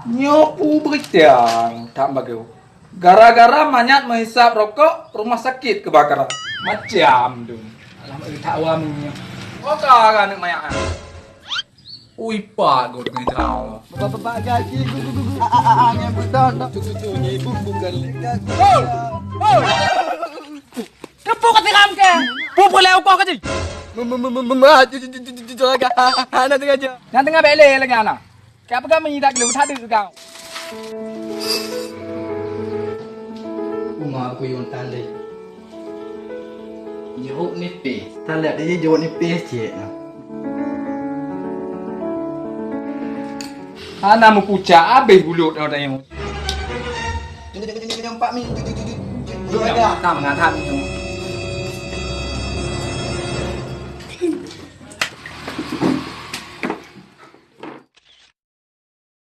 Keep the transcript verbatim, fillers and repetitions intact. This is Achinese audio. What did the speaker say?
Nyoe peue beurita that bagoe. Gara-gara mangat meuhisab rokok, rumah sakit keubakaran. Macam tu. Alamak, that awam nyoe. Oka ka aneuk manyak. Ui, pak got ngai tau. Bapak gaji gu gu gu gu. A a a a ngai beudon. Tujuh tujuh ribu bukan lingkat. Keupeue ka tiram kèe? Peue-peue lé ukoh ka jih? Mem- mem- mem- mem- ah, ju- ju- ju- ju- ju- ju- aga. Hana sengaja. Nyang teungoh bèk lé lagèe hana. Ka peugah meunyidak gleh that deuk kau. Uma kuyueng tandai. Jihok nipéh. Taleb dia jihok nipéh cit nah. Hana meupucak, abéh bulut nyoe tanyoe. Jom, jom, jom, jom, jom, Pak Min. Jom, jom, jom, jom, jom. Jom, jom. Tam, ngah, tam, jom.